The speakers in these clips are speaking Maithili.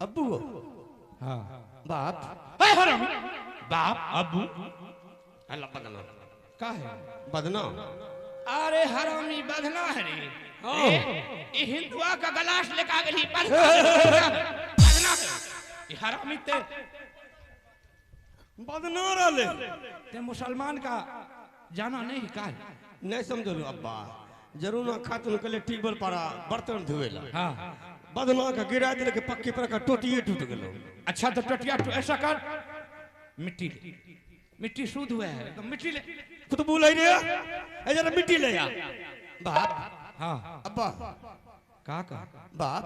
अब्बू हो। हाँ बाप। ए हरामी, बाप अब्बू अल्लाह बदना का है? बदना। अरे हरामी बदना है रे। ये हिंदुआ का गलास लेकर आ गई, बदना बदना है ये हरामी। ते बदना रहले ते मुसलमान का जाना नहीं का है? नहीं समझो अब्बा, जरूर ना खातून के लिए टेबल पर बर्तन धोएला। हाँ बदना का गिरा दिल के पक्की पर का टोटिए टूट गेलो। अच्छा तो टोटिया ऐसा कर, मिट्टी ले, मिट्टी शुद्ध हुआ है तो मिट्टी ले। खुद बोल रे, ए जरा मिट्टी ले आ। बाप। हाँ अब्बा। का का बाप।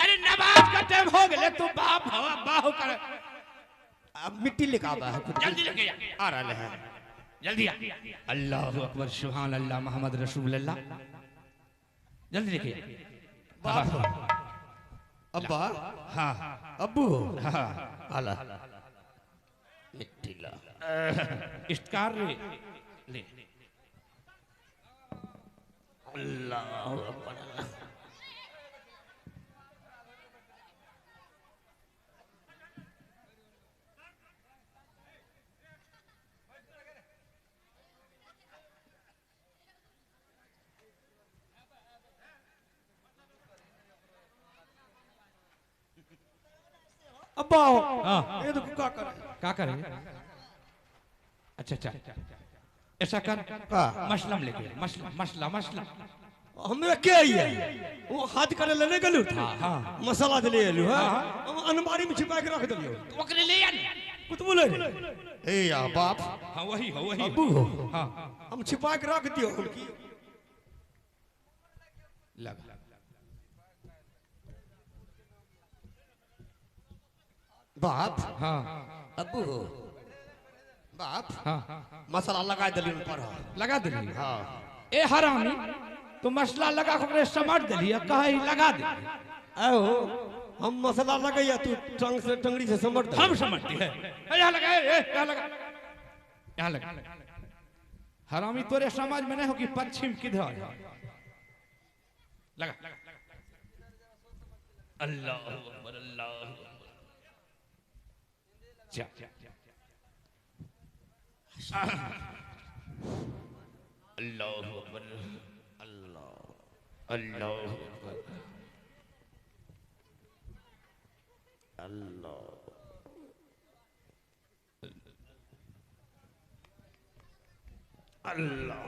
अरे नमाज का टाइम हो गए, तू बाप हो अब्बा हो कर। अब मिट्टी लेके आवा है, जल्दी लेके आ। आ रहा है, जल्दी आ। अल्लाह अकबर, सुभान अल्लाह, मोहम्मद रसूल अल्लाह। जल्दी लेके आ। बाप अब्बा। हाँ अब्बू। हाँ आला मिट्टी ला इस्कार रे ले। अल्लाह अकबर। अब्बा हाँ ये देखो क्या करे, क्या करे? अच्छा अच्छा ऐसा कर, मसलम लेके, मसला मसला मसला हमने क्या ही है वो हाथ करे लेने गलू था। हाँ मसाला दे ले लू है, हम अलमारी में छिपा के रख दियो। तो ओकरे ले आ कुछ बोले ए या बाप। हाँ वही हो, वही अब्बू हो। हाँ हम छिपा के रख दियो उनकी लगा। बाप। हाँ अब्बू हो। बाप। हाँ मसाला लगा दिली पर, लगा दिली। हाँ ए हरामी, तो मसला लगा के समझ दिली, कहे लगा दे। आओ हम मसाला लगाइया, तू टंग से टंगड़ी से समझ दे। हम समझते हैं। यहाँ लगा, यहाँ लगा, यहाँ लगा। हरामी तोरे समाज में नहीं हो कि पश्चिम किधर लगा। अल्लाह अकबर, अल्लाह अकबर। जा अल्लाह अकबर, अल्लाह अल्लाह अकबर, अल्लाह अल्लाह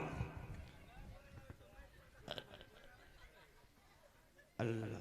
अल्लाह।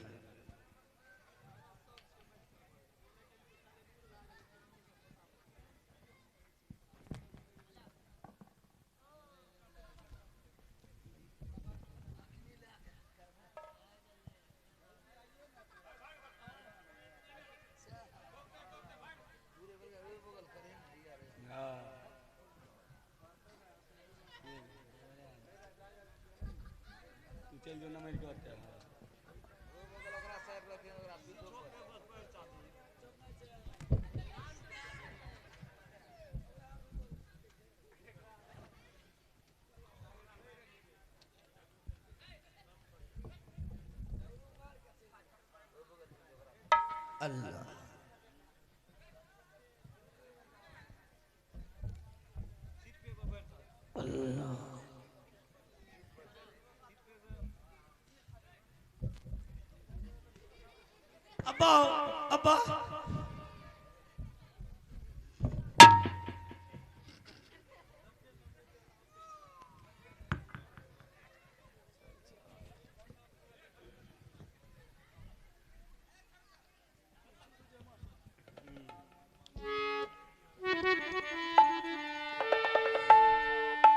अल्लाह अल्लाह। अब्बा अब्बा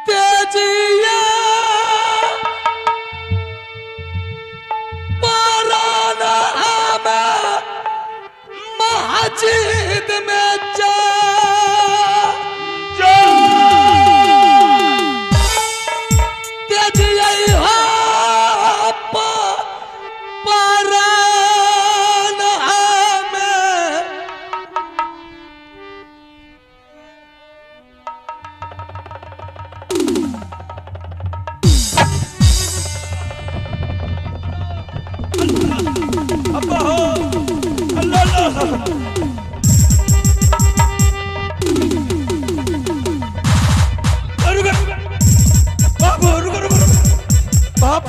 तेजिया पाराना मस्जिद में जा तेजिया पाराना में अब्बा हो अल्लाह अल्लाह। रुको बाबू, रुको रुको बाप,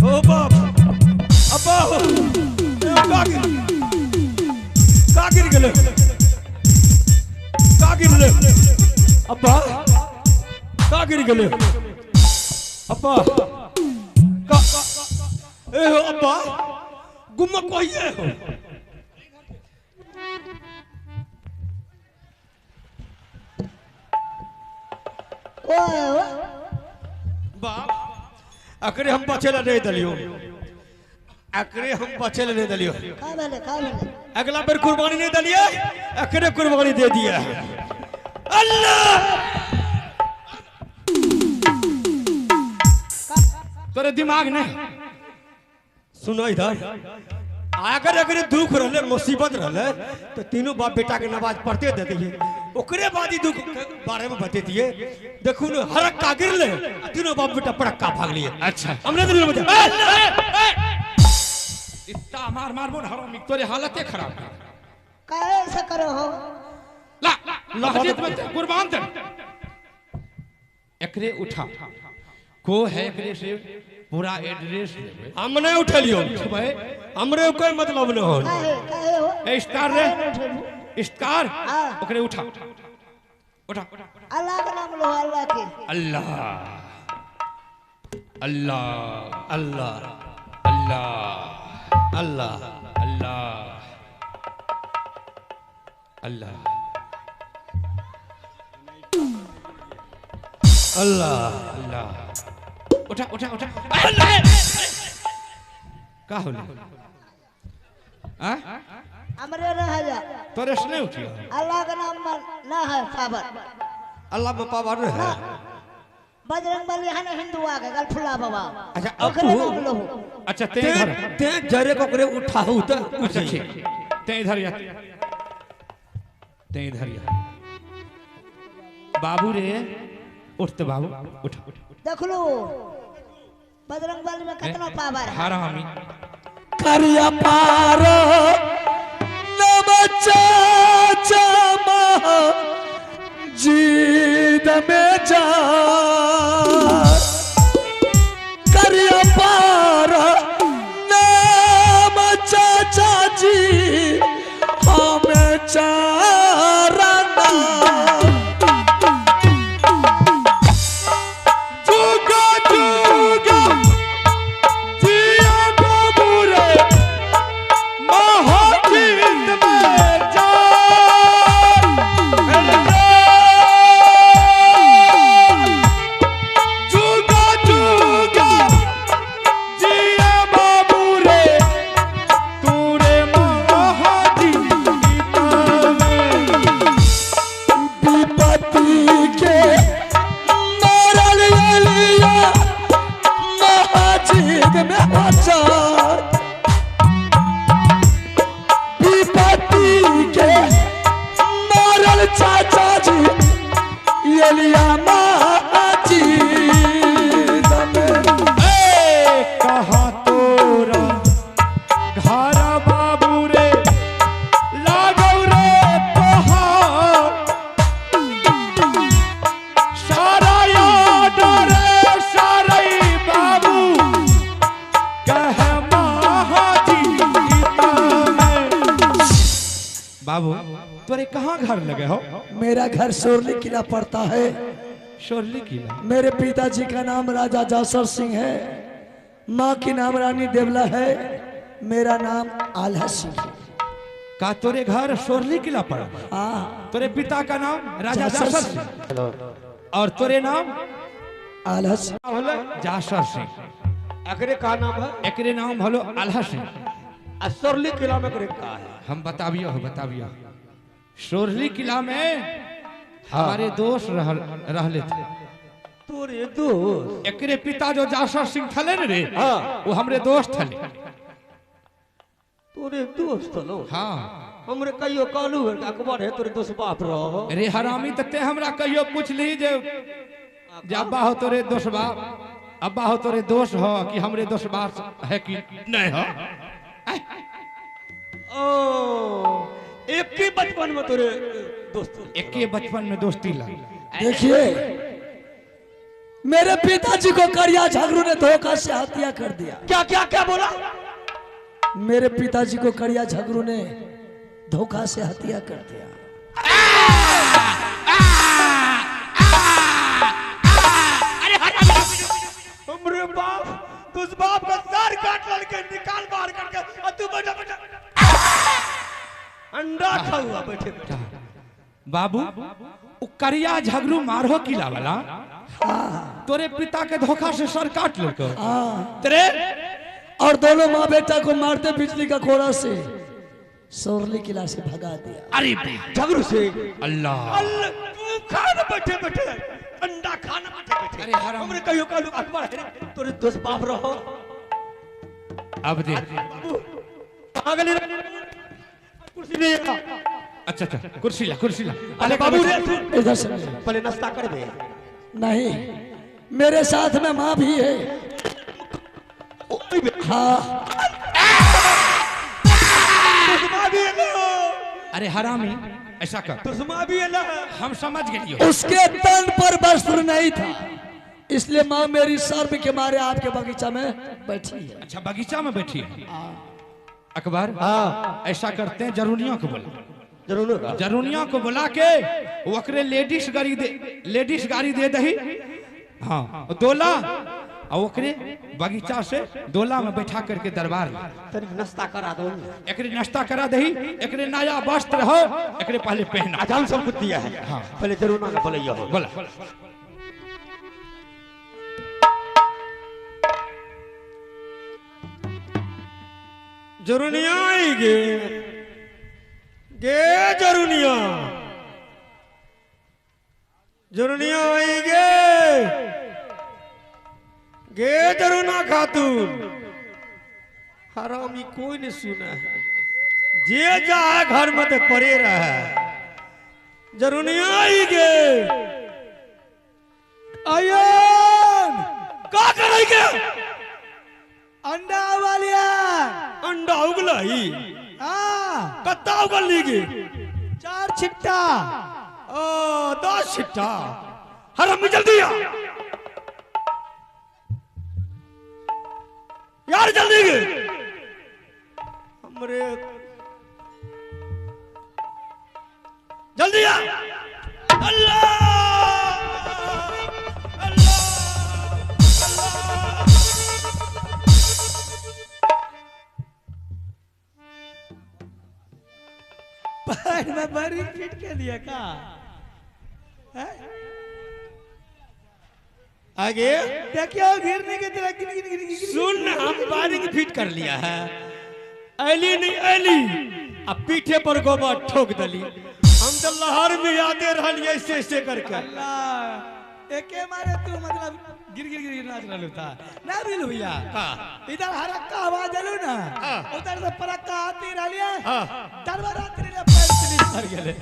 ओ बाप, अब्बा हो, का गिर गेले, का गिरले अब्बा, का गिर गेले अब्बा, का ए हो अब्बा, गुम्मा कोइए हो। बाप अकरे हम बचेला नहीं दलियो, अकरे हम बचेला नहीं दलियो। का भेले, का भेले? अगला बेर कुर्बानी नहीं दलिए, अकरे कुर्बानी दे दिया। अल्लाह तोरे दिमाग नहीं। सुनो इधर, अगर अगर दुख रहले मुसीबत रहले तो तीनों बाप बेटा के नमाज पढ़ते दे दिए, ओकरे बाद ही दुख के बारे में बते दिए। देखू न हरक का गिरले, तीनों बाप बेटा पड़क्का भाग लिए। अच्छा हमने तो नहीं बता। इतना मार मार बोल हरामी, तोरे हालते खराब है। काहे ऐसा करो हो? ला मस्जिद में कुर्बान दे। एकरे उठा को है, एकरे से पूरा एड्रेस लेबे। हम नहीं उठलियो, हमरे कोई मतलब न हो। काहे काहे हो? ए स्टार रे, स्टार ओकरे उठा उठा। अल्लाह का नाम लो, अल्लाह के। अल्लाह अल्लाह अल्लाह अल्लाह अल्लाह अल्लाह अल्लाह अल्लाह अल्लाह। उठा उठा उठा। का होले? हमरे रह जा। तोरे से नहीं उठियो। अल्लाह का नाम ना है पावर, अल्लाह में पावर नहीं है। बजरंग बली है ना हिंदू आ गए गलफुल्ला बाबा। अच्छा ओकरे नाम लो। अच्छा ते इधर ते जरे को करे उठाऊ त। अच्छा ठीक, ते इधर या, ते इधर या बाबू रे, उठ तो बाबू उठ। देख लो बजरंग बली में कितना पावर है। हरामी करिया पारो नम चाचा जीद में जा, करिया पारो नाम चाचा जी हमें चारना। जुगा जुगा जिया बाबू रे महाजीत में जा, जुगा जुगा जिया बाबू रे तूरे महाजीत में। विपत्ति के मरल एलिया महाजीत में हजार, विपत्ति के मरल चाचा जी एलिया महाजीत में। ए कहाँ तोरा घर बाबू रे लागौ रे पहाड़, सारा याद रे सारे बाबू कह महाजीत में। बाबू तोरे कहाँ घर लगे हो? मेरा घर सोरली किला पड़ता है। सोरली किला। मेरे पिताजी का नाम राजा जासर सिंह है, माँ की नाम रानी देवला है, मेरा नाम आल्हा सिंह है। का तोरे घर सोरली किला पड़ा? हाँ। तोरे पिता का नाम राजा जासर सिंह और तोरे नाम आल्हा सिंह। जासर सिंह। अकरे का नाम है? एकरे नाम हलो आल्हा सिंह। आ सोरली किला में करे का है? हम बताबियो हो, बताबियो। सोरली किला में हमारे दोस्त रहले थे। तोरे दोस्त? एकरे पिता जो जासर सिंह थले न रे, हाँ। वो हमरे दोस्त थले। तोरे दोस्त लो? हाँ। हमरे कहियो कहलू है अकबर है तोरे दोस्त बाप रहो। रे हरामी, त ते हमरा कहियो पूछली जे अब्बा हो तोरे दोस्त बाप, अब्बा हो तोरे दोस्त हो कि हमरे दोस्त बाप है कि नहीं हो? ओ एक ही बचपन में तोरे दोस्त, एक ही बचपन में दोस्ती लग। देखिए मेरे पिताजी को करिया झगड़ू ने धोखा से हत्या कर दिया। क्या क्या क्या बोला? मेरे पिताजी को करिया झगड़ू ने धोखा से हत्या कर दिया। अरे बाप, तुझ बाप का सर काट लड़के निकाल बाहर करके और तू बैठा बैठा अंडा खा हुआ बैठे बैठा। बाबू करिया झगड़ू मारो किला वाला तोरे पिता के धोखा से सर काट लड़को तेरे, और दोनों माँ बेटा को मारते बिजली का कोड़ा से सोरली किला से भगा दिया। अरे झगड़ू से अल्लाह अल्लाह, तू खाना बैठे बैठे अंडा खाना बैठे बैठे। अरे हराम, हमने कहियो कहलू अकबर है तोरे दोस्त बाप रहो। अब देख पागल कुर्सी ले आ। अच्छा अच्छा कुर्सी ला, कुर्सी ला। अरे बाबू रे इधर से पहले नाश्ता कर दे। नहीं मेरे साथ में माँ भी है। हाँ अरे हरामी ऐसा कर, हम समझ गए। उसके तन पर वस्त्र नहीं था इसलिए माँ मेरी शर्म के मारे आपके बगीचा में बैठी है। अच्छा बगीचा में बैठी है अकबर। हाँ ऐसा करते हैं, जरूनिया को बोला, जरूनिया को बुला के वकरे लेडीज गाड़ी दे, लेडीज गाड़ी दे दही। हाँ दोला और ओकरे बगीचा से दोला में बैठा करके दरबार नाश्ता करा दो, एकरे नाश्ता करा दही, एकरे नया वस्त्र हो एकरे पहले पहना। आज हम सब कुछ दिया है। हाँ। पहले जरूर ना बोलैया हो बोला। जरूनिया आएंगे गे, जरूनिया जरूनिया आएंगे गे जरूना खातून। हरामी कोई नहीं सुना है, जे जा घर में तो पड़े रहा है। जरूनिया आई गे आयन का करेंगे? अंडा वालिया अंडा उगलाई। हाँ कत्ता उगल लीगे? 4 छिट्टा। ओ 10 छिट्टा। हरामी जल्दी आ यार, जल्दी गए हमरे, जल्दी आ। अल्लाह अल्लाह अल्लाह। पैर में बड़ी फिट के लिए का है? आगे देखियो गिरने के तरह गिर गिर गिर गिर। सुन हम बारिंग फिट कर लिया है, ऐली नहीं ऐली अब पीठे पर गोबर ठोक दली। हम तो लहर में यादे रहलिए ऐसे ऐसे करके। अल्लाह एके मारे तू मतलब गिर गिर गिर नाच रहलू था ना बिलू भैया। इधर हरक्का आवाज अलू ना, उधर से परक्का आती रहलिए, दरबार आती रहलिए, पैर स्लिप कर गेले।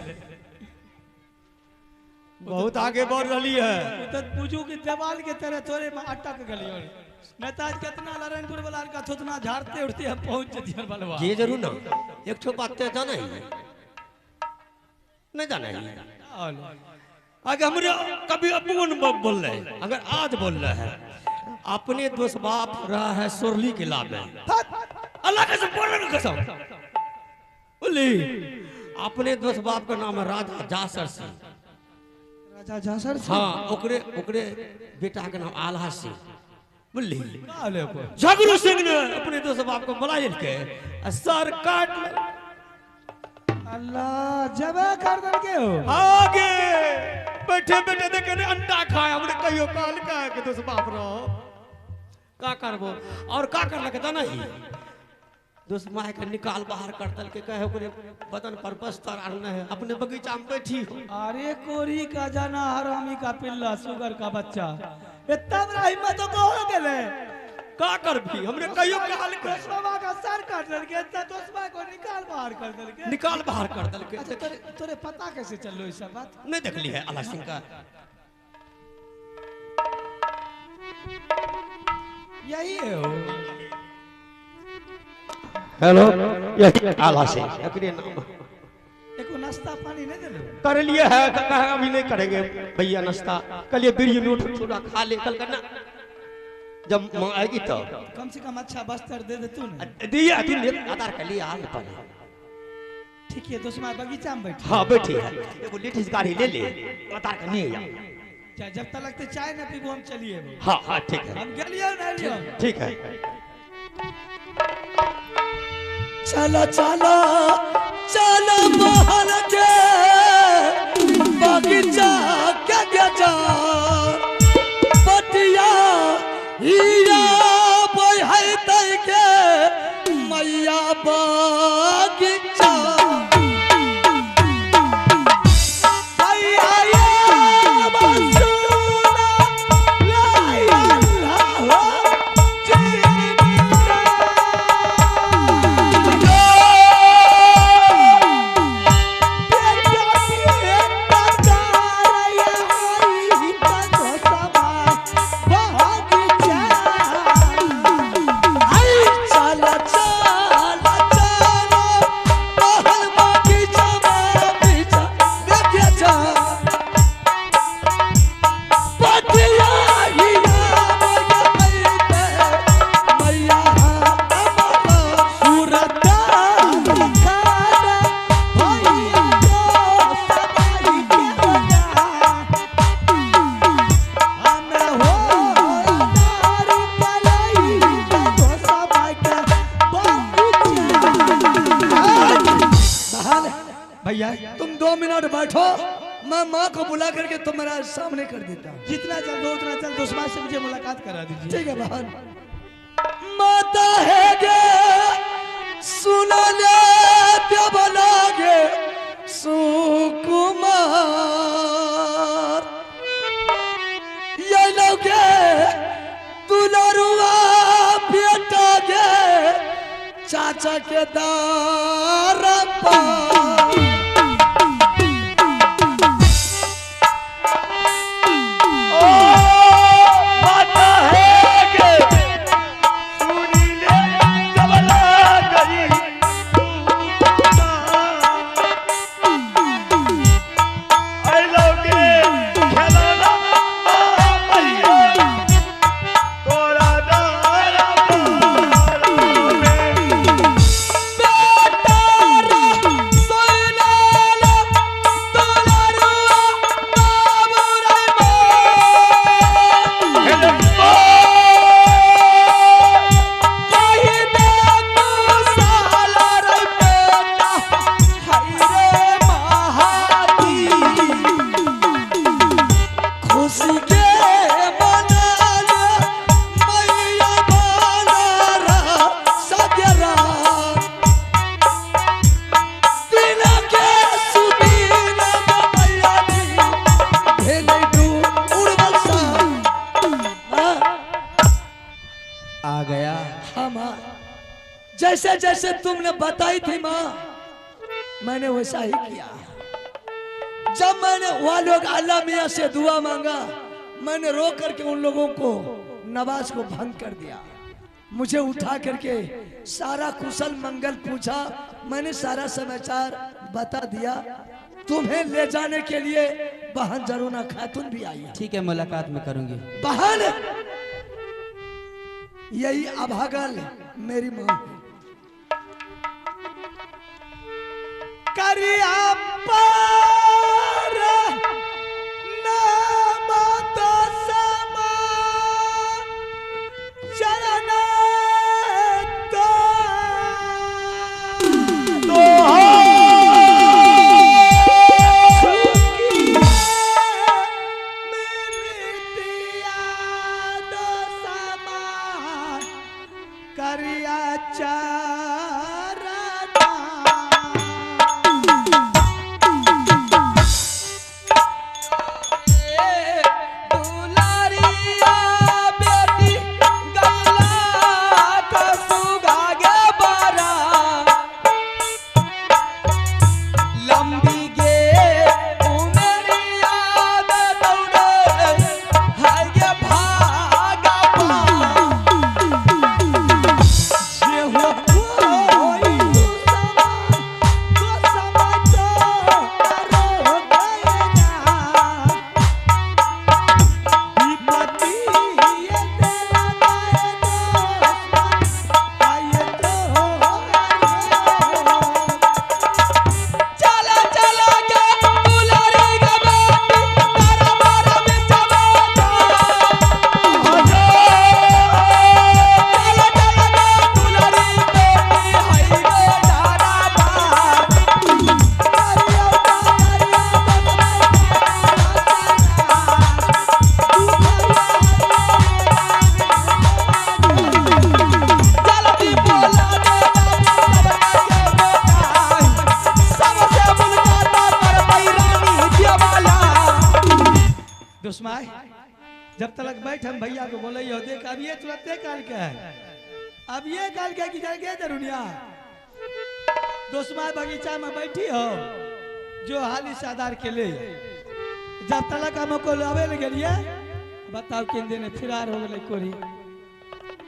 बहुत आगे बढ़ रही है। तो पूछू कि दीवार के तरह थोड़े में अटक गली और नहीं तो आज कितना नारायणपुर वाला का थोतना झाड़ते उठते हम पहुंच जतियन बलवा। ये जरूर ना एक ठो बात तो जाना ही नहीं, जाना ही आगे हमरे कभी अपुन बोल रहे हैं, अगर आज बोल रहे हैं अपने दोस्त बाप रहा है सोरली के लाभ में। अल्लाह कसम बोल रहे कसम बोली अपने दोस्त बाप का नाम है राजा जासर सिंह। राजा जासर सिंह। हाँ ओकरे ओकरे बेटा के नाम आल्हा सिंह। बोली झगड़ू सिंह ने अपने दोस्त बाप को बुला के सर काट अल्लाह जबे कर दल के हो। आगे बैठे बैठे देखे ने अंडा खाया। हमने कहियो काल का के दोस्त बाप रहो का करबो और का कर लगे जाना ही दोस्त my के निकाल बाहर कर दल के कहे ओकरे बदन पर बस्तर आना है अपने बगीचा में बैठी हो। अरे कोरी का जाना हरामी का पिल्ला सुगर का बच्चा इतना बड़ा हिम्मत को हो गेले का कर भी हमने कहियो काल के दोस्तवा का सर काट दल के इतना दोस्तवा को निकाल बाहर कर दल के निकाल बाहर कर दल के। अच्छा तोरे तोरे पता कैसे चललो ई सब बात? नहीं देखली है अल्लाह सिंह का यही है हो। हेलो यही आला सिंह एकरे नाम एको नाश्ता पानी नहीं दिलो। कर लिए है, कहा अभी नहीं करेंगे भैया नाश्ता, कल ये बिरजू नोट थोड़ा खा ले, कल करना जब माँ आएगी तो कम से कम अच्छा बस्तर दे दे तू ने। दिया तू ने आधार कर लिया आल पर। ठीक है दोस्त, बगीचा में बैठी। हाँ बैठी है, एगो लेडीज गाड़ी ले ले, आधार कर नहीं आ। जब तक तो चाय ना पीबो हम चलिए। हाँ हाँ ठीक है, हम गेलियो ना लियो। ठीक है चलो चलो चलो मोहन के बगीचा के गजा पटिया हिया बहै तै के मैया बगीचा। तुम 2 मिनट बैठो, मैं माँ को बुला करके तुम्हारा सामने कर देता हूँ। जितना जल्द हो उतना जल्द उस माँ से मुझे मुलाकात करा दीजिए। ठीक है बहन। माता है गे सुना ले बना गे सुकुमार, ये लोगे दुलारुआ बेटा गे चाचा के दार पर। जैसे जैसे तुमने बताई थी माँ, मैंने वैसा ही किया। जब मैंने वह लोग अल्लाह मियाँ से दुआ मांगा, मैंने रो करके उन लोगों को नवाज को भंग कर दिया। मुझे उठा करके सारा कुशल मंगल पूछा, मैंने सारा समाचार बता दिया। तुम्हें ले जाने के लिए बहन जरूना खातून भी आई है। ठीक है, मुलाकात में करूंगी। बहन यही अभागल मेरी माँ है। करिया पार नाम तो समा चरण तो करिया चार। दोस्त माय जब तलक बैठ हम भैया को बोले हो देख अब ये तुरंत काल के है, अब ये काल के कि गए जरूरिया। दोस्त माय बगीचा में बैठी हो जो हाली सादार के ले, जब तलक हमको लावे ले गेलिए बताओ किंदे ने फिरार हो गए कोरी।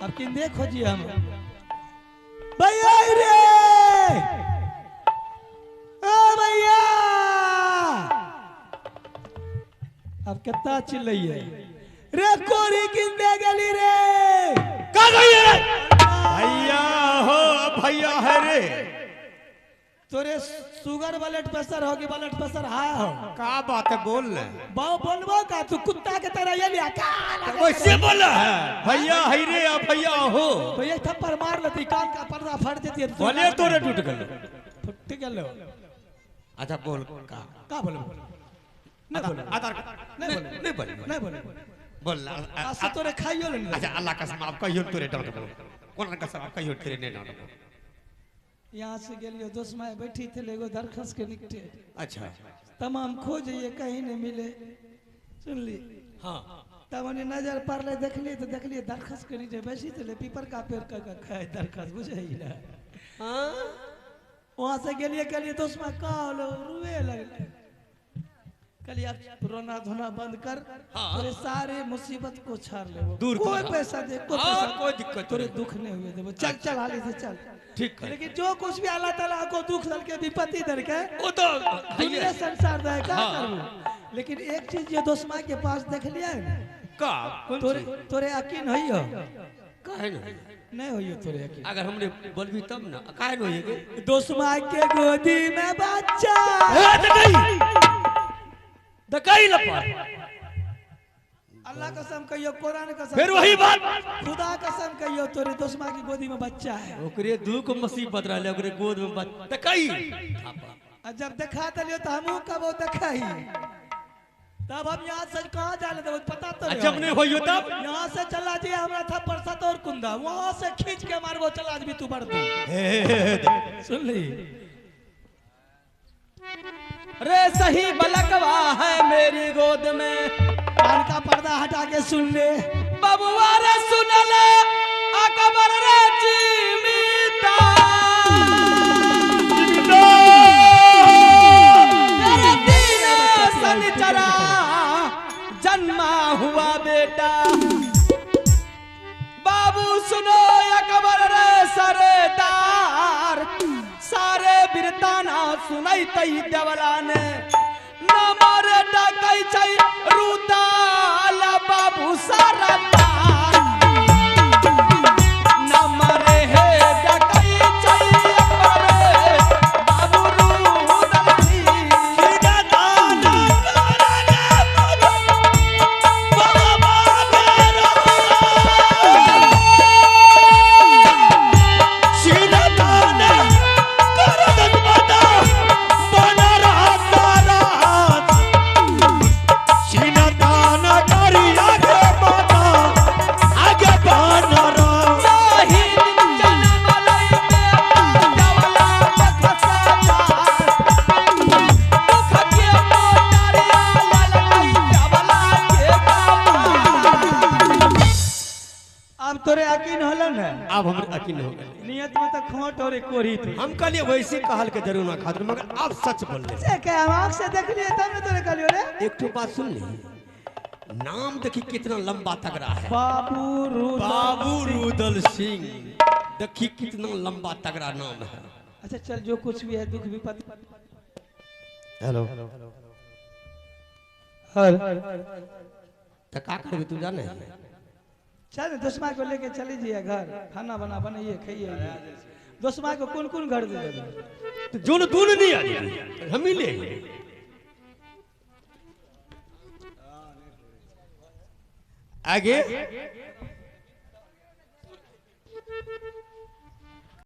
अब किंदे खोजिए हम भैया रे, ओ भैया अब कितना चिल्लाइए रे कोरी किंदे गली रे, का गई रे भैया हो भैया है रे। तोरे शुगर ब्लड प्रेशर होगी, ब्लड प्रेशर हाई हो। का बात है बोल ले बाऊ बोलबो का तू कुत्ता के तरह ये लिया का वैसे बोला है भैया है रे भैया हो। भैया थप्पड़ मार लेती कान का पर्दा फट देती है, बोले तोरे टूट गलो फट गलो। अच्छा बोल का का बोलबो नहीं बोल आधार नहीं बोल नहीं बोल नहीं बोल बोल अच्छा तोरे खाइयो ले। अच्छा अल्लाह कसम आप कहियो तोरे डांट बोल कोन कसम आप कहियो तेरे नहीं डांट। यहाँ से गेलियो दोस्त माय बैठी थे लेगो दरखस के निकटे। अच्छा तमाम खोजिए कहीं नहीं मिले। सुन ली हाँ तब उन्हें नजर पड़ले देखलिए तो देखलिए दरखस के नीचे बैठी थे पीपर का पेड़ का खाए दरखस बुझे ना। हाँ वहाँ से गेलिए कहलिए दोस्त माय का होलो रुए लगले। कहलिए अब रोना धोना बंद कर। हाँ। तोरे सारे मुसीबत को छाड़ ले, दूर कोई पैसा दे कोई पैसा कोई दिक्कत तोरे दुख नहीं हुए देबो, चल चल हाली से चल ठीक है। लेकिन जो कुछ भी अल्लाह ताला को दुख दल के विपत्ति दल के वो तो दुनिया संसार दे का करूं। लेकिन एक चीज ये दोस्त मां के पास देख लिया है ना का तोरे तोरे यकीन होइयो काहे नहीं नहीं होइयो तोरे यकीन। अगर हमने बोलबी तब ना काहे नहीं होइयो। दोस्त मां के गोदी में बच्चा ए दकई दकई लपा अल्लाह कसम कहियो कुरान कसम फिर वही बात खुदा कसम कहियो तोरे दोस्त मां की गोदी में बच्चा है। ओकरे दुख मुसीबत रहले ओकरे गोद में बच्चा दकई। और जब देखा दलियो तो हमहू कबो देखाई तब हम यहाँ से कहाँ जाले तो पता तो जब नहीं होइयो तब यहाँ से चला जी हमरा था परसत और कुंदा वहाँ से खींच के मारबो चला जी तू बढ़ दू। सुन ली रे सही बलकवा है मेरी गोद में, कान का पर्दा हटा के सुन ले बबुआ रे सुन ले अकबर रे जीमिता तेरे दिन शनिचरा जन्मा हुआ बेटा। बाबू सुनो अकबर रे सरदार सारे बिरताना सुनाई तई देवला ने न मारे डकई छै रुदाला बाबू सारा तार न मारे हे डकई छै अकबर बाबू रुदल सीधा दाना करने बाबा मेरा सीधा दाना कर दसमाता बना रहा तारा सीना दाना करी आगे माता आगे बना रहा सही जन्म लई बेटा देवला बखसादार दुख के मोटरिया ललकई देवला के कपार। अब तोरे यकीन होलो ना? अब हम यकीन हो गए। नियत में तो खोट और कोरी थी। हम कहलिए वैसे कहल के जरूर ना खातिर मगर अब सच बोल रहे। से के हम आंख से देख लिए तब न तोरे कहलियो रे। एक ठो बात सुन ली, नाम देखी कितना लंबा तगड़ा है, बाबू रुदल सिंह, देखी कितना लंबा तगड़ा नाम है। अच्छा चल जो कुछ भी है दुख विपत्ति। हेलो हर तो का करबी तू जाने? चल दोस्त माँ को लेके चली जाइए घर, खाना बना बनाइए खाइए। दोस्त माँ को कौन कौन घर दे देबे? तो जोन दून नहीं आ हम ही ले। आगे